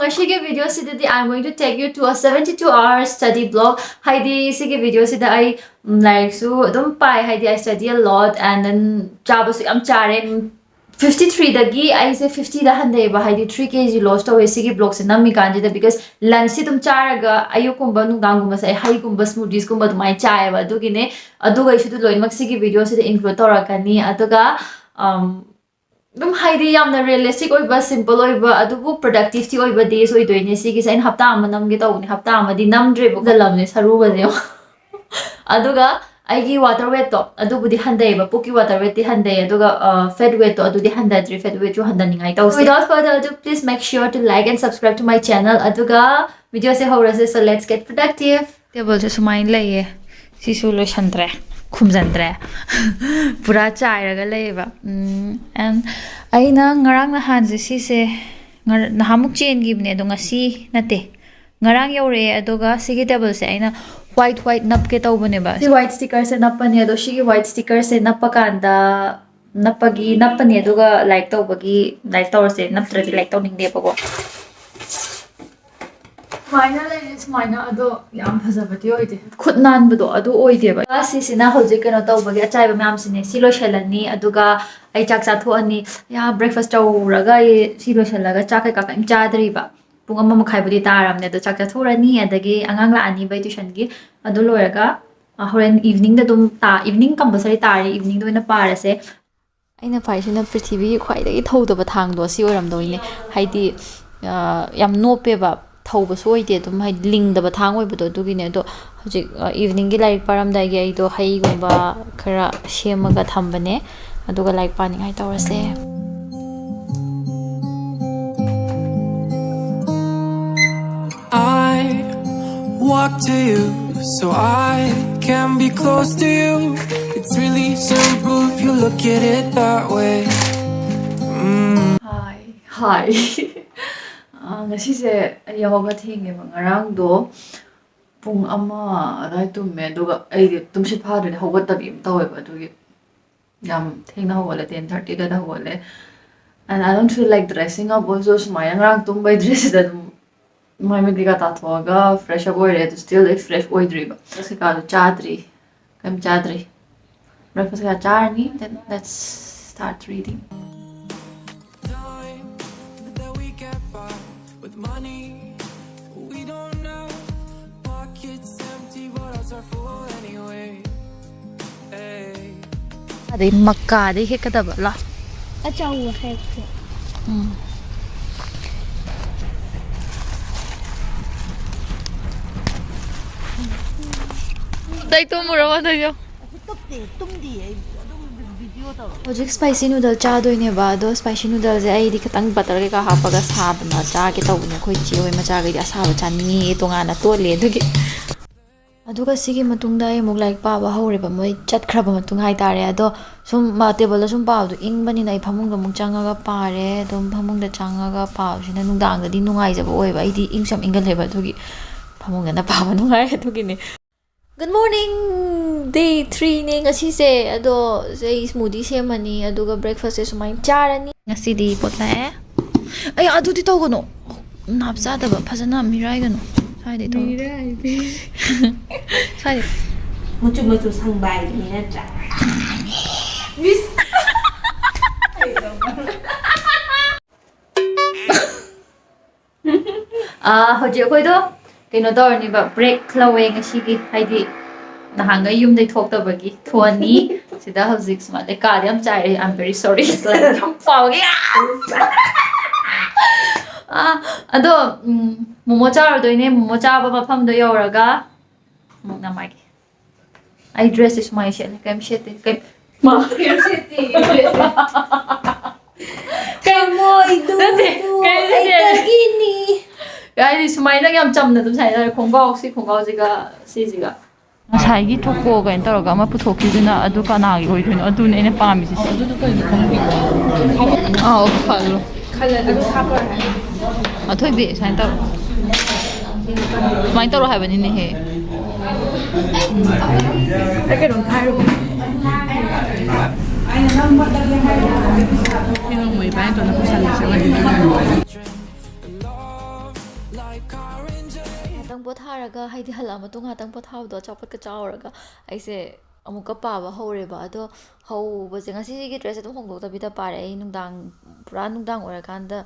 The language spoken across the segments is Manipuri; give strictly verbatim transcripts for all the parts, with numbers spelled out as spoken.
ꯉꯁꯤꯒꯤ videoꯁꯤꯗꯗꯤ I'm going to take you to a seventy two hours study vlog. ꯍꯥꯏꯗꯤ ꯁꯤꯒꯤ videoꯁꯤꯗ ꯑꯩ ꯎꯝ, ꯂꯥꯏꯔꯤꯛꯁꯨ ꯑꯗꯨꯝ ꯄꯥꯏ, ꯍꯥꯏꯗꯤ I study a lot and then ꯆꯥꯕꯁꯨ ꯌꯥꯝ ꯆꯥꯔꯦ. ꯐꯤꯐꯇꯤ ꯊ꯭ꯔꯤꯗꯒꯤ ꯑꯩꯁꯦ ꯐꯤꯐꯇꯤꯗ ꯍꯟꯊꯩꯑꯕ, ꯍꯥꯏꯗꯤ ꯊ꯭ꯔꯤ ꯀꯦ ꯖꯤ ꯂꯣꯁ ꯇꯧꯋꯦ ꯁꯤꯒꯤ ꯕ꯭ꯂꯣꯛꯁꯦ ꯅꯝꯃꯤꯀꯥꯟꯁꯤꯗ, because ꯂꯟꯁꯁꯤ ꯑꯗꯨꯝ ꯆꯥꯔꯒ ꯑꯌꯨꯛꯀꯨꯝꯕ ꯅꯨꯡꯗꯥꯡꯒꯨꯝꯕꯁꯦ ꯑꯩ ꯍꯩꯒꯨꯝꯕ ꯁ꯭ꯃꯨꯗꯤꯁꯀꯨꯝꯕ ꯑꯗꯨꯃꯥꯏꯅ ꯆꯥꯏꯌꯦꯕ, ꯑꯗꯨꯒꯤꯅꯦ꯫ ꯑꯗꯨꯒꯩꯁꯨ ꯂꯣꯏꯅꯃꯛ ꯁꯤꯒꯤ videoꯁꯤꯗ include ꯇꯧꯔꯛꯀꯅꯤ꯫ ꯑꯗꯨꯒ ꯑꯝ, ꯑꯗꯨꯝ ꯍꯥꯏꯗꯤ ꯌꯥꯝꯅ realistic ꯑꯣꯏꯕ, simple ꯑꯣꯏꯕ, ꯑꯗꯨꯕꯨ productiveꯇꯤ ꯑꯣꯏꯕ days ꯑꯣꯏꯗꯣꯏꯅꯦ ꯁꯤꯒꯤꯁꯦ꯫ ꯑꯩꯅ ꯍꯞꯇꯥ ꯑꯃ ꯅꯝꯒꯦ ꯇꯧꯕꯅꯦ, ꯍꯞꯇꯥ ꯑꯃꯗꯤ ꯅꯝꯗ꯭ꯔꯦꯕ, ꯐꯨꯖꯜꯂꯕꯅꯦ ꯁꯔꯨꯒꯁꯦ꯫ ꯑꯗꯨꯒ ꯑꯩꯒꯤ water weightꯇꯣ ꯑꯗꯨꯕꯨꯗꯤ ꯍꯟꯊꯩꯌꯦꯕ, ꯄꯨꯛꯀꯤ water weightꯇꯤ ꯍꯟꯊꯩ, ꯑꯗꯨꯒ fat weightꯇꯣ ꯑꯗꯨꯗꯤ ꯍꯟꯊꯗ꯭ꯔꯤ, fat weightꯁꯨ ꯍꯟꯊꯅꯤꯡꯉꯥꯏ ꯇꯧꯁꯦ꯫ Without further ado, please make sure to like and subscribe to my channel꯫ ꯑꯗꯨꯒ videoꯁꯦ ꯍꯧꯔꯁꯦ, so let's get productive꯫ Tableꯁꯦ ꯁꯨꯃꯥꯏꯅ ꯂꯩꯌꯦ, ꯁꯤꯁꯨ ꯂꯣꯏꯁꯟꯗ꯭ꯔꯦ, ꯈꯨꯝꯖꯟꯗ꯭ꯔꯦ꯫ ꯄꯨꯔꯥ ꯆꯥꯏꯔꯒ ꯂꯩꯌꯦꯕ꯫ ꯎꯝ, and ꯑꯩꯅ ꯉꯔꯥꯡ ꯅꯍꯥꯟꯁꯦ ꯁꯤꯁꯦ ꯉꯔ-, ꯅꯍꯥꯟꯃꯨꯛ ꯆꯦꯟꯈꯤꯕꯅꯦ, ꯑꯗꯣ ꯉꯁꯤ ꯅꯠꯇꯦ, ꯉꯔꯥꯡ ꯌꯧꯔꯛꯑꯦ꯫ ꯑꯗꯨꯒ ꯁꯤꯒꯤ tableꯁꯦ ꯑꯩꯅ white white ꯅꯞꯀꯦ ꯇꯧꯕꯅꯦꯕ꯫ ꯁꯤ white stickerꯁꯦ ꯅꯞꯄꯅꯦ, ꯑꯗꯣ ꯁꯤꯒꯤ white stickerꯁꯦ ꯅꯞꯄ ꯀꯥꯟꯗ, ꯅꯞꯄꯒꯤ ꯅꯞꯄꯅꯦ, ꯑꯗꯨꯒ ꯂꯥꯏꯔꯤꯛ ꯇꯧꯕꯒꯤ ꯂꯥꯏꯔꯤꯛ ꯇꯧꯔꯁꯦ, ꯅꯞꯇ꯭ꯔꯗꯤ ꯂꯥꯏꯔꯤꯛ ꯇꯧꯅꯤꯡꯗꯦꯕꯀꯣ꯫ ꯁꯨꯃꯥꯏꯅ ꯂꯩꯔꯦ, ꯁꯨꯃꯥꯏꯅ꯫ ꯑꯗꯣ ꯌꯥꯝ ꯐꯖꯕꯗꯤ ꯑꯣꯏꯗꯦ꯫ ꯈꯨꯠ ꯅꯥꯟꯕꯗꯣ ꯑꯗꯨ ꯑꯣꯏꯗꯦꯕ꯫ ꯁꯤꯁꯤꯅ ꯍꯧꯖꯤꯛ ꯀꯩꯅꯣ ꯇꯧꯕꯒꯤ ꯑꯆꯥꯏꯕ ꯃꯌꯥꯝꯁꯤꯅꯦ꯫ ꯁꯤ ꯂꯣꯏꯁꯤꯜꯂꯅꯤ, ꯑꯗꯨꯒ ꯑꯩ ꯆꯥꯛ ꯆꯥꯊꯣꯛꯑꯅꯤ꯫ ꯌꯥ, breakfast ꯇꯧꯔꯒ ꯑꯩ ꯁꯤ ꯂꯣꯏꯁꯤꯜꯂꯒ ꯆꯥꯛ ꯀꯩꯀꯥ ꯀꯩꯝ ꯆꯥꯗ꯭ꯔꯤꯕ꯫ ꯄꯨꯡ ꯑꯃ ꯃꯈꯥꯏꯕꯨꯗꯤ ꯇꯥꯔꯕꯅꯦ꯫ ꯑꯗꯣ ꯆꯥꯛ ꯆꯥꯊꯣꯛꯎꯔꯅꯤ, ꯑꯗꯒꯤ ꯑꯉꯥꯡ ꯂꯥꯛꯑꯅꯤꯕ ꯑꯩ tuitionꯒꯤ꯫ ꯑꯗꯨ ꯂꯣꯏꯔꯒ, ꯑ, ꯍꯣꯔꯦꯟ eveningꯗ ꯑꯗꯨꯝ ꯇꯥ-, evening compulsory ꯇꯥꯔꯦ, eveningꯗ ꯑꯣꯏꯅ ꯄꯥꯔꯁꯦ꯫ ꯑꯩꯅ ꯄꯥꯏꯔꯤꯁꯤꯅ ꯄ꯭ꯔꯤꯊꯤꯕꯤꯒꯤ ꯈ꯭ꯋꯥꯏꯗꯒꯤ ꯊꯧꯗꯕ ꯊꯥꯡꯗꯣ ꯑꯁꯤ ꯑꯣꯏꯔꯝꯗꯧꯅꯦ꯫ ꯍꯥꯏꯗꯤ, ꯑ, ꯌꯥꯝ ꯅꯣꯞꯄꯦꯕ, ꯊꯧꯕꯁꯨ ꯑꯣꯏꯗꯦ, ꯑꯗꯨꯝ ꯍꯥꯏꯗꯤ ꯂꯤꯡꯗꯕ ꯊꯥꯡ ꯑꯣꯏꯕꯗꯣ ꯑꯗꯨꯒꯤꯅꯦ꯫ ꯑꯗꯣ ꯍꯧꯖꯤꯛ, ꯑ, eveningꯒꯤ ꯂꯥꯏꯔꯤꯛ ꯄꯥꯔꯝꯗꯥꯏꯒꯤ ꯑꯩꯗꯣ ꯍꯩꯒꯨꯝꯕ ꯈꯔ ꯁꯦꯝꯃꯒ ꯊꯝꯕꯅꯦ, ꯑꯗꯨꯒ ꯂꯥꯏꯔꯤꯛ ꯄꯥꯅꯤꯡꯉꯥꯏ ꯇꯧꯔꯁꯦ꯫ I walk to you so I can be close to you. It's really simple if you look at it that way. Mm. Hi, hi. ꯑ, ꯉꯁꯤꯁꯦ ꯑꯩ ꯌꯥꯍꯧꯒ ꯊꯦꯡꯉꯦꯕ꯫ ꯉꯔꯥꯡꯗꯣ ꯄꯨꯡ ꯑꯃ ꯑꯗꯨꯋꯥꯏ ꯇꯨꯝꯃꯦ, ꯑꯗꯨꯒ ꯑꯩꯗꯤ ꯇꯨꯝꯁꯤꯠ ꯐꯥꯗ꯭ꯔꯗꯤ ꯍꯧꯒꯠꯇꯕꯤ ꯑꯃ ꯇꯧꯋꯦꯕ, ꯑꯗꯨꯒꯤ ꯌꯥꯝ ꯊꯦꯡꯅ ꯍꯧꯒꯠꯂꯦ, ten thirty ꯑꯗꯨꯋꯥꯏꯗ ꯍꯧꯒꯠꯂꯦ꯫ And I don't feel like dressing up also. ꯁꯨꯃꯥꯏꯅ ꯉꯔꯥꯡ ꯇꯨꯝꯕꯩ dress ꯁꯤꯗ ꯑꯗꯨꯝ ꯃꯥꯏ ꯃꯤꯠ ꯀꯩꯀꯥ ꯇꯥꯊꯣꯛꯑꯒ fresh up ꯑꯣꯏꯔꯦ, ꯑꯗꯨ still ꯑꯩ fresh ꯑꯣꯏꯗ꯭ꯔꯤꯕ꯫ Dress ꯀꯩꯀꯥꯗꯣ ꯆꯥꯗ꯭ꯔꯤ, ꯀꯩꯝ ꯆꯥꯗ꯭ꯔꯤ꯫ Breakfast ꯀꯩꯀꯥ ꯆꯥꯔꯅꯤ, then let's start reading. Time that we can't buy with money we don't know. Pockets empty, but hearts are full anyway. Hey. ꯑꯗꯩ ꯃꯀꯥꯗꯩ ꯍꯦꯛꯀꯗꯕ ꯂꯥ꯫ ꯑꯆꯧꯕ ꯍꯦꯛꯁꯦ꯫ ꯎꯝ꯫ ꯑꯇꯩ ꯇꯨꯝꯃꯨꯔꯣ ꯑꯗꯨꯏꯗꯣ꯫ ꯇꯨꯝꯗꯦ, ꯇꯨꯝꯗꯦ, ꯑꯩ ꯑꯗꯨꯝ video ꯇꯧꯔꯣ꯫ ꯍꯧꯖꯤꯛ spicy noodle ꯆꯥꯗꯣꯏꯅꯦꯕ꯫ ꯑꯗꯣ spicy noodleꯁꯦ ꯑꯩꯗꯤ ꯈꯤꯇꯪ butter ꯀꯩꯀꯥ ꯍꯥꯞꯄꯒ ꯁꯥꯗꯅ ꯆꯥꯒꯦ ꯇꯧꯕꯅꯦ꯫ ꯑꯩꯈꯣꯏ ꯆꯦ ꯍꯣꯏ ꯃꯆꯥꯈꯩꯗꯤ ꯑꯁꯥꯕ ꯆꯥꯅꯤꯡꯉꯦ, ꯇꯣꯉꯥꯟꯅ ꯇꯣꯠꯂꯦ ꯑꯗꯨꯒꯤ꯫ ꯑꯗꯨꯒ ꯁꯤꯒꯤ ꯃꯇꯨꯡꯗ ꯑꯩ ꯑꯃꯨꯛ ꯂꯥꯏꯔꯤꯛ ꯄꯥꯕ ꯍꯧꯔꯦꯕ, ꯃꯣꯏ ꯆꯠꯈ꯭ꯔꯕ ꯃꯇꯨꯡ ꯍꯥꯏꯇꯥꯔꯦ꯫ ꯑꯗꯣ ꯁꯨꯝ ꯃꯥ-, tableꯗ ꯁꯨꯝ ꯄꯥꯕꯗꯣ ꯏꯪꯕꯅꯤꯅ ꯑꯩ ꯐꯃꯨꯡꯗ ꯑꯃꯨꯛ ꯆꯪꯉꯒ ꯄꯥꯔꯦ꯫ ꯑꯗꯨꯝ ꯐꯃꯨꯡꯗ ꯆꯪꯉꯒ ꯄꯥꯕꯁꯤꯅ ꯅꯨꯡꯗꯥꯡꯗꯗꯤ ꯅꯨꯡꯉꯥꯏꯖꯕ ꯑꯣꯏꯕ, ꯑꯩꯗꯤ ꯏꯪꯁꯨ ꯌꯥꯝ ꯏꯪꯒꯜꯂꯦꯕ, ꯑꯗꯨꯒꯤ ꯐꯃꯨꯡꯗꯅ ꯄꯥꯕ ꯅꯨꯡꯉꯥꯏ꯫ ꯑꯗꯨꯒꯤꯅꯦ꯫ Good morning, day threeꯅꯦ ꯉꯁꯤꯁꯦ꯫ ꯑꯗꯣ ꯑꯩ smoothie ꯁꯦꯝꯃꯅꯤ, ꯑꯗꯨꯒ breakfastꯁꯦ ꯁꯨꯃꯥꯏꯅ ꯆꯥꯔꯅꯤ꯫ ꯉꯁꯤꯗꯤ ꯄꯣꯠ ꯂꯥꯛꯑꯦ꯫ ꯑꯩ ꯑꯗꯨꯗꯤ ꯇꯧꯒꯅꯨ, ꯅꯥꯞ ꯆꯥꯗꯕ, ꯐꯖꯅ ꯃꯤꯔꯥꯏꯒꯅꯨ꯫ ꯁ꯭ꯋꯥꯏꯗꯩ ꯇꯧꯔꯣ꯫ ꯃꯤꯔꯥꯏꯕꯤ꯫ ꯁ꯭ꯋꯥꯏꯗꯩ꯫ ꯃꯆꯨ ꯃꯆꯨ ꯁꯪꯕ ꯍꯥꯏꯗꯨꯅꯤ ꯅꯠꯇ꯭ꯔꯥ? Miss꯫ ꯑꯥ, ꯍꯧꯖꯤꯛ ꯑꯩꯈꯣꯏꯗꯣ ꯀꯩꯅꯣ ꯇꯧꯔꯅꯤꯕ, break ꯂꯧꯋꯦ ꯉꯁꯤꯒꯤ, ꯍꯥꯏꯗꯤ ꯅꯍꯥꯟꯈꯩ ꯌꯨꯝꯗꯩ ꯊꯣꯛꯇꯕꯒꯤ ꯊꯣꯛꯑꯅꯤ꯫ ꯁꯤꯗ ꯍꯧꯖꯤꯛ ꯁꯨꯃꯥꯏꯅ ꯀꯥꯗꯤ ꯌꯥꯝ ꯆꯥꯏꯔꯦ, I'm very sorry꯫ ꯌꯥꯝ ꯄꯥꯎꯒꯦ꯫ ꯑꯥ, ꯑꯗꯣ, ꯎꯝ, ꯃꯣꯃꯣ ꯆꯥꯔꯨꯗꯣꯏꯅꯦ꯫ ꯃꯣꯃꯣ ꯆꯥꯕ ꯃꯐꯝꯗꯣ ꯌꯧꯔꯒ ꯑꯃꯨꯛ ꯅꯝꯃꯛꯑꯒꯦ꯫ ꯑꯩ dressꯁꯦ ꯁꯨꯃꯥꯏꯅ ꯁꯦꯠꯂꯦ, ꯀꯩꯝ ꯁꯦꯠꯇꯦ, ꯀꯩꯝ, ꯃꯥ, ꯀꯩꯝ ꯁꯦꯠꯇꯦ dressꯁꯦ꯫ ꯀꯩꯝ, ꯊꯃꯣꯏꯗꯨꯁꯨ ꯅꯠꯇꯦ, ꯀꯩꯝ ꯁꯦꯠꯇꯦ꯫ ꯑꯩꯇꯒꯤꯅꯤ꯫ ꯍꯥꯏꯗꯤ ꯁꯨꯃꯥꯏꯅ ꯌꯥꯝ ꯆꯝꯅ ꯑꯗꯨꯝ ꯁꯥꯏꯅ ꯇꯧꯔꯦ, ꯈꯣꯡꯒ꯭ꯔꯥꯎ, ꯁꯤ ꯈꯣꯡꯒ꯭ꯔꯥꯎꯁꯤꯒ ꯁꯤꯁꯤꯒ꯫ ꯉꯁꯥꯏꯒꯤ ꯊꯣꯛꯄꯣ ꯀꯩꯅꯣ ꯇꯧꯔꯒ ꯑꯃ ꯄꯨꯊꯣꯛꯈꯤꯕꯗꯨꯅ ꯑꯗꯨ ꯀꯅꯥꯒꯤ ꯑꯣꯏꯗꯣꯏꯅꯣ? ꯑꯗꯨꯅꯦ ꯑꯩꯅ ꯄꯥꯝꯃꯤꯁꯦ꯫ ꯑꯗꯨꯗꯣ ꯀꯩꯅꯣ ꯈꯪꯗꯦ꯫ ꯑꯥꯎ, ꯈꯜꯂꯣ꯫ ꯈꯜꯂꯗꯤ ꯑꯗꯨ ꯍꯥꯞꯄ ꯌꯥꯔꯦ꯫ ꯑꯊꯣꯏꯕꯤ, ꯁꯨꯃꯥꯏꯅ ꯇꯧꯔꯣ꯫ ꯁꯨꯃꯥꯏꯅ ꯇꯧꯔꯣ ꯍꯥꯏꯕꯅꯤꯅꯦꯍꯦ꯫ ꯑꯩ ꯀꯩꯅꯣꯝ ꯍꯥꯏꯔꯨꯕꯅꯦ꯫ ꯊꯦꯡꯉꯝꯃꯣꯏ ꯏꯕꯥꯅꯤ ꯇꯧꯅ ꯄꯩꯁꯥ ꯂꯩꯖꯔꯣꯏ꯫ ꯉꯥꯛꯇꯪ ꯄꯣꯊꯥꯔꯒ, ꯍꯥꯏꯗꯤ ꯍꯜꯂꯛꯑ ꯃꯇꯨꯡ ꯉꯥꯛꯇꯪ ꯄꯣꯊꯥꯕꯗꯣ, ꯑꯆꯥꯄꯣꯠꯀ ꯆꯥꯎꯔꯒ ꯑꯩꯁꯦ ꯑꯃꯨꯛꯀ ꯄꯥꯕ ꯍꯧꯔꯦꯕ꯫ ꯑꯗꯣ ꯍꯧꯕꯁꯦ, ꯉꯁꯤꯁꯤꯒꯤ ꯗ꯭ꯔꯦꯁ ꯑꯗꯨꯝ ꯍꯣꯡꯗꯣꯛꯇꯕꯤꯗ ꯄꯥꯔꯦ꯫ ꯑꯩ ꯅꯨꯡꯗꯥꯡ, ꯄꯨꯔꯥ ꯅꯨꯡꯗꯥꯡ ꯑꯣꯏꯔꯀꯥꯟꯗ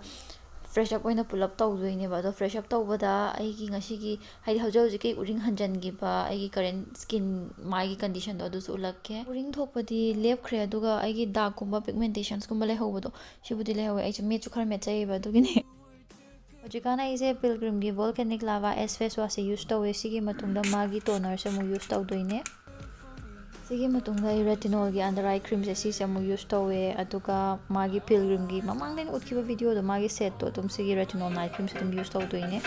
ꯐ꯭ꯔꯦꯁ ꯑꯞ ꯑꯣꯏꯅ ꯄꯨꯂꯞ ꯇꯧꯗꯣꯏꯅꯦꯕ꯫ ꯑꯗꯣ ꯐ꯭ꯔꯦꯁ ꯑꯞ ꯇꯧꯕꯗ ꯑꯩꯒꯤ ꯉꯁꯤꯒꯤ, ꯍꯥꯏꯗꯤ ꯍꯧꯖꯤꯛ ꯍꯧꯖꯤꯛꯀꯤ ꯎꯔꯤꯡ ꯍꯟꯖꯟꯈꯤꯕ, ꯑꯩꯒꯤ ꯀꯔꯦꯟ ꯁ꯭ꯀꯤꯟ ꯃꯥꯏꯒꯤ ꯀꯟꯗꯤꯁꯟꯗꯣ ꯑꯗꯨꯁꯨ ꯎꯠꯂꯛꯀꯦ꯫ ꯎꯔꯤꯡ ꯊꯣꯛꯄꯗꯤ ꯂꯦꯞꯈ꯭ꯔꯦ, ꯑꯗꯨꯒ ꯑꯩꯒꯤ ꯗꯥꯛꯀꯨꯝꯕ ꯄꯤꯒꯃꯦꯟꯇꯦꯁꯟꯁꯀꯨꯝꯕ ꯂꯩꯍꯧꯕꯗꯣ, ꯁꯤꯕꯨꯗꯤ ꯂꯩꯍꯧꯋꯦ꯫ ꯑꯩꯁꯨ ꯃꯤꯠꯁꯨ ꯈꯔ ꯃꯦꯠꯆꯩꯌꯦꯕ, ꯑꯗꯨꯒꯤꯅꯦ꯫ ꯍꯧꯖꯤꯛꯀꯥꯟ ꯑꯩꯁꯦ ꯄꯤꯜꯒ꯭ꯔꯤꯝꯒꯤ ꯚꯣꯜꯀꯦꯅꯤꯛ ꯂꯥꯚꯥ ꯑꯦꯁ ꯐꯦꯁ ꯋꯥꯁꯁꯦ ꯌꯨꯁ ꯇꯧꯋꯦ꯫ ꯁꯤꯒꯤ ꯃꯇꯨꯡꯗ ꯃꯥꯒꯤ ꯇꯣꯅꯔꯁꯦ ꯑꯃꯨꯛ ꯌꯨꯁ ꯇꯧꯗꯣꯏꯅꯦ꯫ ꯁꯤꯒꯤ ꯃꯇꯨꯡꯗ ꯑꯩ ꯔꯦꯇꯤꯅꯣꯜꯒꯤ ꯑꯟꯗꯔ ꯑꯥꯏ ꯀ꯭ꯔꯤꯝꯁꯦ, ꯁꯤꯁꯦ ꯑꯃꯨꯛ ꯌꯨꯁ ꯇꯧꯋꯦ꯫ ꯑꯗꯨꯒ ꯃꯥꯒꯤ ꯄꯤꯜꯒ꯭ꯔꯤꯝꯒꯤ ꯃꯃꯥꯡꯗ ꯑꯩꯅ ꯎꯠꯈꯤꯕ ꯚꯤꯗꯤꯑꯣꯗꯣ, ꯃꯥꯒꯤ ꯁꯦꯠꯇꯣ ꯑꯗꯨꯝ ꯁꯤꯒꯤ ꯔꯦꯇꯤꯅꯣꯜ ꯅꯥꯏꯠ ꯀ꯭ꯔꯤꯝꯁꯦ ꯑꯗꯨꯝ ꯌꯨꯁ ꯇꯧꯗꯣꯏꯅꯦ꯫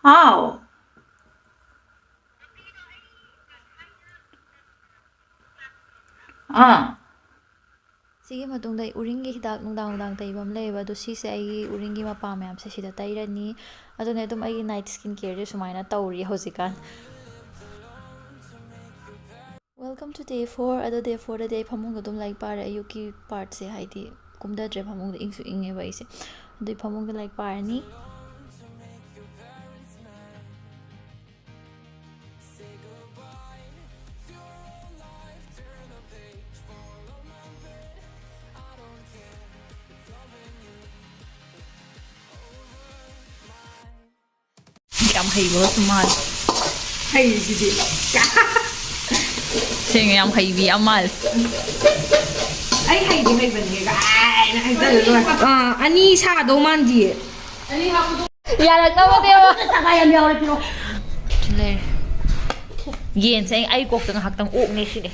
ꯍꯥꯎ꯫ ꯑꯥ꯫ ꯁꯤꯒꯤ ꯃꯇꯨꯡꯗ ꯑꯩ ꯎꯔꯤꯡꯒꯤ ꯍꯤꯗꯥꯛ ꯅꯨꯡꯗꯥꯡ ꯅꯨꯡꯗꯥꯡ ꯇꯩꯕ ꯑꯃ ꯂꯩꯌꯦꯕ, ꯑꯗꯣ ꯁꯤꯁꯦ ꯑꯩꯒꯤ ꯎꯔꯤꯡꯒꯤ ꯃꯄꯥ ꯃꯌꯥꯝꯁꯦ ꯁꯤꯗ ꯇꯩꯔꯅꯤ꯫ ꯑꯗꯨꯅ ꯑꯗꯨꯝ ꯑꯩꯒꯤ ꯅꯥꯏꯠ ꯁ꯭ꯀꯤꯟ ꯀꯦꯌꯔꯁꯦ ꯁꯨꯃꯥꯏꯅ ꯇꯧꯔꯤ ꯍꯧꯖꯤꯛꯀꯥꯟ꯫ Welcome to day four꯫ ꯑꯗꯣ ꯗꯦ ꯐꯣꯔꯗꯗꯤ ꯑꯩ ꯐꯃꯨꯡꯗ ꯑꯗꯨꯝ ꯂꯥꯏꯔꯤꯛ ꯄꯥꯔꯦ꯫ ꯑꯌꯨꯛꯀꯤ ꯄꯥꯔꯠꯁꯦ ꯍꯥꯏꯗꯤ ꯀꯨꯝꯊꯗ꯭ꯔꯦ ꯐꯃꯨꯡꯗ, ꯏꯪꯁꯨ ꯏꯪꯉꯦꯕ ꯑꯩꯁꯦ꯫ ꯑꯗꯨꯏ ꯐꯃꯨꯡꯗ ꯂꯥꯏꯔꯤꯛ ꯄꯥꯔꯅꯤ꯫ ꯌꯥꯝ ꯍꯩꯕꯒꯁꯨ ꯃꯥꯜꯂꯦ꯫ ꯍꯩꯁꯤꯗꯤ꯫ ꯁꯦꯡꯅ ꯌꯥꯝ ꯍꯩꯕꯤ ꯌꯥꯝ ꯃꯥꯜꯂꯦ꯫ ꯑꯩ ꯍꯩꯗꯤ ꯍꯩꯕꯅꯦ ꯀꯥꯏꯅ ꯍꯥꯏꯖꯜꯂ ꯂꯣꯏꯔꯦ꯫ ꯑꯥ, ꯑꯅꯤ ꯁꯥꯗꯧ ꯃꯥꯟꯗꯤꯌꯦ꯫ ꯌꯥꯔꯛꯅꯕꯅꯦꯕ꯫ ꯆꯒꯥ ꯌꯥꯝ ꯌꯥꯎꯔꯦ, ꯄꯤꯔꯛꯑꯣ꯫ ꯂꯩꯔꯦ꯫ ꯌꯦꯟꯁꯦ ꯑꯩ, ꯑꯩ ꯀꯣꯛꯇ ꯉꯥꯏꯍꯥꯛꯇꯪ ꯑꯣꯛꯅꯦ ꯁꯤꯅꯦ꯫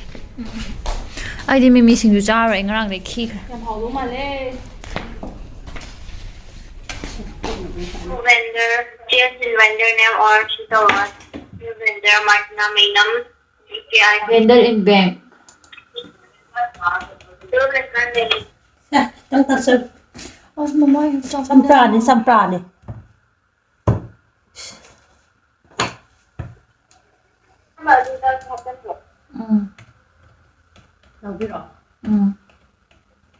ꯑꯩꯗꯤ ꯃꯤꯃꯤ ꯁꯤꯡꯖꯨ ꯆꯥꯔꯣꯏ, ꯑꯩ ꯉꯔꯥꯡꯗꯩ ꯈꯤꯈ꯭ꯔꯦ꯫ ꯌꯥꯝ ꯍꯥꯎꯗꯧ ꯃꯥꯜꯂꯦ꯫ Vendor, change in vendor name or ꯁꯤ ꯇꯧꯔꯣ꯫ New vendor, Martina Meinam, U P I. Vendor in bank. ꯁꯦ, ꯈꯤꯇꯪ ꯇꯥꯛꯆꯧ꯫ ꯑꯁ, ꯃꯃꯥꯏ ꯌꯥꯝ ꯆꯥꯎ-, ꯆꯝꯄ꯭ꯔꯥꯅꯤ, ꯆꯝꯄ꯭ꯔꯥꯅꯤ꯫ ꯎꯝ꯫ ꯂꯧꯕꯤꯔꯣ꯫ ꯎꯝ꯫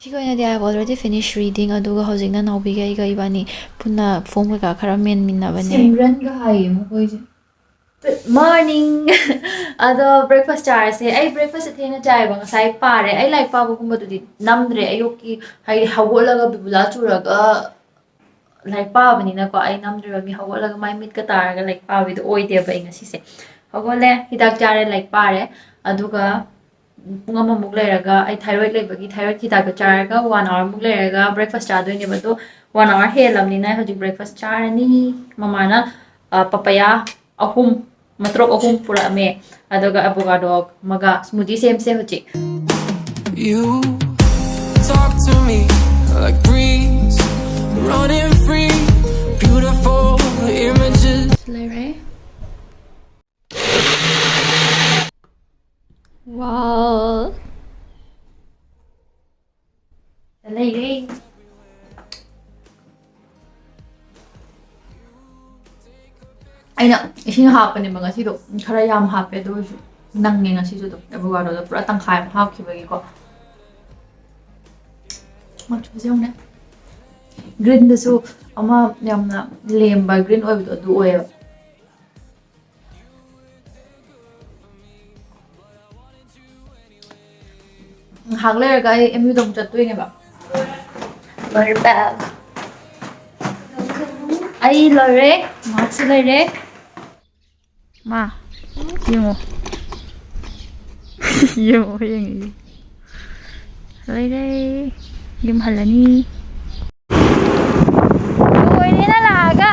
ꯁꯤꯒꯤ ꯑꯣꯏꯅꯗꯤ I have already finished reading, ꯑꯗꯨꯒ ꯍꯧꯖꯤꯛꯅ ꯅꯥꯎꯕꯤꯒ ꯑꯩꯒ ꯏꯕꯥꯅꯤ ꯄꯨꯟꯅ ꯐꯣꯝ ꯀꯩꯀꯥ ꯈꯔ ꯃꯦꯟꯃꯤꯟꯅꯕꯅꯦ꯫ ꯁꯤꯝꯔꯟꯒ ꯍꯥꯏꯌꯦ ꯃꯈꯣꯏꯁꯦ꯫ Good morning. ꯑꯗꯣ breakfast ꯆꯥꯔꯁꯦ꯫ ꯑꯩ breakfast ꯊꯦꯡꯅ ꯆꯥꯏꯌꯦꯕ, ꯉꯁꯥꯏ ꯄꯥꯔꯦ꯫ ꯑꯩ ꯂꯥꯏꯔꯤꯛ ꯄꯥꯕꯒꯨꯝꯕꯗꯨꯗꯤ ꯅꯝꯗ꯭ꯔꯦ꯫ ꯑꯌꯨꯛꯀꯤ ꯍꯥꯏꯗꯤ ꯍꯧꯒꯠꯂꯒ ꯕꯤꯕꯨꯂꯥ ꯆꯨꯔꯒ ꯂꯥꯏꯔꯤꯛ ꯄꯥꯕꯅꯤꯅꯀꯣ, ꯑꯩ ꯅꯝꯗ꯭ꯔꯦꯕ꯫ ꯃꯤ ꯍꯧꯒꯠꯂꯒ ꯃꯥꯏ ꯃꯤꯠꯀ ꯇꯥꯔꯒ ꯂꯥꯏꯔꯤꯛ ꯄꯥꯕꯤꯗꯣ ꯑꯣꯏꯗꯦꯕ ꯑꯩ ꯉꯁꯤꯁꯦ꯫ ꯍꯧꯒꯠꯂꯦ, ꯍꯤꯗꯥꯛ ꯆꯥꯔꯦ, ꯂꯥꯏꯔꯤꯛ ꯄꯥꯔꯦ꯫ ꯑꯗꯨꯒ ꯄꯨꯡ ꯑꯃꯃꯨꯛ ꯂꯩꯔꯒ ꯑꯩ thyroid ꯂꯩꯕꯒꯤ thyroid ꯍꯤꯗꯥꯛꯇꯣ ꯆꯥꯔꯒ one hour ꯃꯨꯛ ꯂꯩꯔꯒ breakfast ꯆꯥꯗꯣꯏꯅꯦꯕ꯫ ꯑꯗꯣ one hour ꯍꯦꯜꯂꯕꯅꯤꯅ ꯑꯩ ꯍꯧꯖꯤꯛ breakfast ꯆꯥꯔꯅꯤ꯫ ꯃꯃꯥꯅ, ꯑ, papaya ꯑꯍꯨꯝ, ꯃꯇ꯭ꯔꯣꯛ ꯑꯍꯨꯝ ꯄꯨꯔꯛꯑꯝꯃꯦ꯫ ꯑꯗꯨꯒ avocado ꯑꯃꯒ smoothie ꯁꯦꯝꯁꯦ ꯍꯧꯖꯤꯛ꯫ You talk to me like breeze, running free, beautiful images. ꯂꯩꯔꯦ꯫ Wow. ꯂꯩꯔꯦ꯫ ꯑꯩꯅ ꯏꯁꯤꯡ ꯍꯥꯞꯄꯅꯦꯕ ꯉꯁꯤꯗꯣ, ꯈꯔ ꯌꯥꯝ ꯍꯥꯞꯄꯦ, ꯑꯗꯨ ꯑꯣꯏꯔꯁꯨ ꯅꯪꯉꯦ ꯉꯁꯤꯁꯨ ꯑꯗꯨꯝ꯫ Avocadoꯗꯣ ꯄꯨꯔꯥ ꯇꯪꯈꯥꯏ ꯑꯃ ꯍꯥꯞꯈꯤꯕꯒꯤꯀꯣ꯫ ꯃꯆꯨꯁꯦ ꯌꯦꯡꯉꯨꯅꯦ꯫ Greenꯗꯁꯨ ꯑꯃ ꯌꯥꯝꯅ ꯂꯦꯝꯕ green ꯑꯣꯏꯕꯗꯣ ꯑꯗꯨ ꯑꯣꯏꯌꯦꯕ꯫ ꯉꯥꯏꯍꯥꯛ ꯂꯩꯔꯒ ꯑꯩ M Uꯗ ꯑꯃꯨꯛ ꯆꯠꯇꯣꯏꯅꯦꯕ꯫ ꯂꯣꯏꯔꯦ꯫ ꯑꯩ ꯂꯣꯏꯔꯦ, ꯃꯥꯔꯛꯁꯨ ꯂꯩꯔꯦ꯫ ꯃꯥ, ꯌꯦꯡꯉꯣ꯫ ꯌꯦꯡꯉꯣ, ꯌꯦꯡꯉꯤ꯫ ꯂꯩꯔꯦ꯫ ꯌꯨꯝ ꯍꯜꯂꯅꯤ꯫ ꯂꯣꯏꯔꯦꯅ ꯂꯥꯛꯑꯒ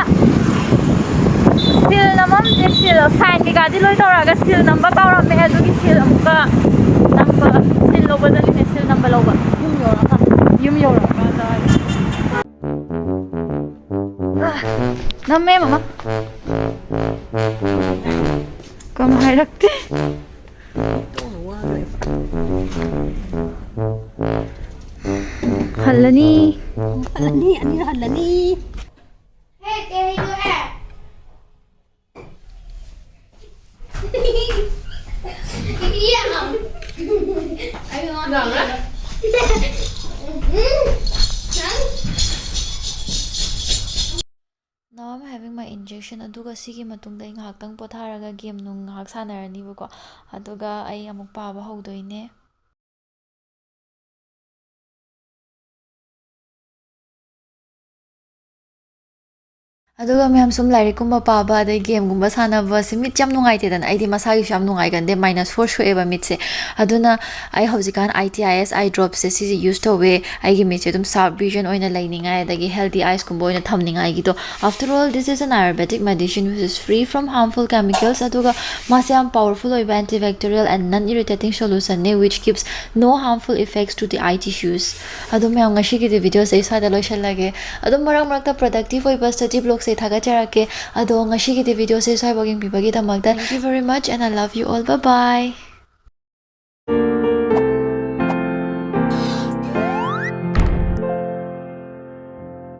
seal ꯅꯝꯃꯝꯗꯦ, seal, sign ꯀꯩꯀꯥꯗꯤ ꯂꯣꯏ ꯇꯧꯔꯛꯑꯒ seal ꯅꯝꯕ ꯀꯥꯎꯔꯝꯃꯦ, ꯑꯗꯨꯒꯤ seal ꯑꯃꯨꯛꯀ ꯅꯝꯕ, seal ꯂꯧꯕ ꯆꯠꯂꯤꯅꯦ, seal ꯅꯝꯕ ꯂꯧꯕ꯫ ꯌꯨꯝ ꯌꯧꯔꯀꯥꯟꯗ꯫ ꯌꯨꯝ ꯌꯧꯔꯀꯥꯟꯗ꯫ ꯅꯝꯃꯦ, ꯃꯃꯥ꯫ ꯀꯝ ꯍꯥꯏꯔꯛꯇꯦ꯫ ꯍꯜꯂꯅꯤ꯫ ꯍꯜꯂꯅꯤ, ꯑꯅꯤꯔ ꯍꯜꯂꯅꯤ꯫ Now I'm having my injection. ꯑꯗꯨꯒ ꯁꯤꯒꯤ ꯃꯇꯨꯡꯗ ꯑꯩ ꯉꯥꯏꯍꯥꯛꯇꯪ ꯄꯣꯊꯥꯔꯒ ꯒꯦꯝ ꯅꯨꯡ ꯉꯥꯏꯍꯥꯛ ꯁꯥꯟꯅꯔꯅꯤꯕꯀꯣ꯫ ꯑꯗꯨꯒ ꯑꯩ ꯑꯃꯨꯛ ꯄꯥꯕ ꯍꯧꯗꯣꯏꯅꯦ꯫ ꯑꯗꯨꯒ ꯃꯌꯥꯝ ꯁꯨꯝ ꯂꯥꯏꯔꯤꯛꯀꯨꯝꯕ ꯄꯥꯕ ꯑꯗꯩ ꯒꯦꯝꯒꯨꯝꯕ ꯁꯥꯟꯅꯕꯁꯦ ꯃꯤꯠꯁꯦ ꯌꯥꯝ ꯅꯨꯡꯉꯥꯏꯇꯦꯗꯅ꯫ ꯑꯩꯗꯤ ꯃꯁꯥꯒꯤꯁꯨ ꯌꯥꯝ ꯅꯨꯡꯉꯥꯏꯒꯟꯗꯦ, minus four ꯁꯣꯛꯑꯦꯕ ꯃꯤꯠꯁꯦ꯫ ꯑꯗꯨꯅ ꯑꯩ ꯍꯧꯖꯤꯛꯀꯥꯟ I T I S eye drops ꯁꯦ ꯁꯤꯁꯦ use ꯇꯧꯋꯦ, ꯑꯩꯒꯤ ꯃꯤꯠꯁꯦ ꯑꯗꯨꯝ sharp vision ꯑꯣꯏꯅ ꯂꯩꯅꯤꯡꯉꯥꯏ ꯑꯗꯒꯤ healthy eyes ꯀꯨꯝꯕ ꯑꯣꯏꯅ ꯊꯝꯅꯤꯡꯉꯥꯏꯒꯤꯗꯣ꯫ After all, this is an Ayurvedic medicine which is free from harmful chemicals, ꯑꯗꯨꯒ ꯃꯥꯁꯦ ꯌꯥꯝ powerful ꯑꯣꯏꯕ antibacterial and non irritating solution ꯅꯦ, which gives no harmful effects to the eye tissues. ꯑꯗꯣ ꯃꯌꯥꯝ, ꯉꯁꯤꯒꯤꯗꯤ video ꯁꯦ ꯑꯩ ꯁ꯭ꯋꯥꯏꯗ ꯂꯣꯏꯁꯤꯜꯂꯒꯦ꯫ ꯑꯗꯨꯝ ꯃꯔꯛ ꯃꯔꯛꯇ productive ꯑꯣꯏꯕ study vlog ꯁꯦ ꯊꯥꯒꯠꯆꯔꯛꯀꯦ꯫ ꯑꯗꯣ ꯉꯁꯤꯒꯤꯗꯤ video say ꯁ꯭ꯋꯥꯏꯐꯥꯎ ꯌꯦꯡꯕꯤꯕꯒꯤꯗꯃꯛꯇ thank you very much and I love you all. Bye bye.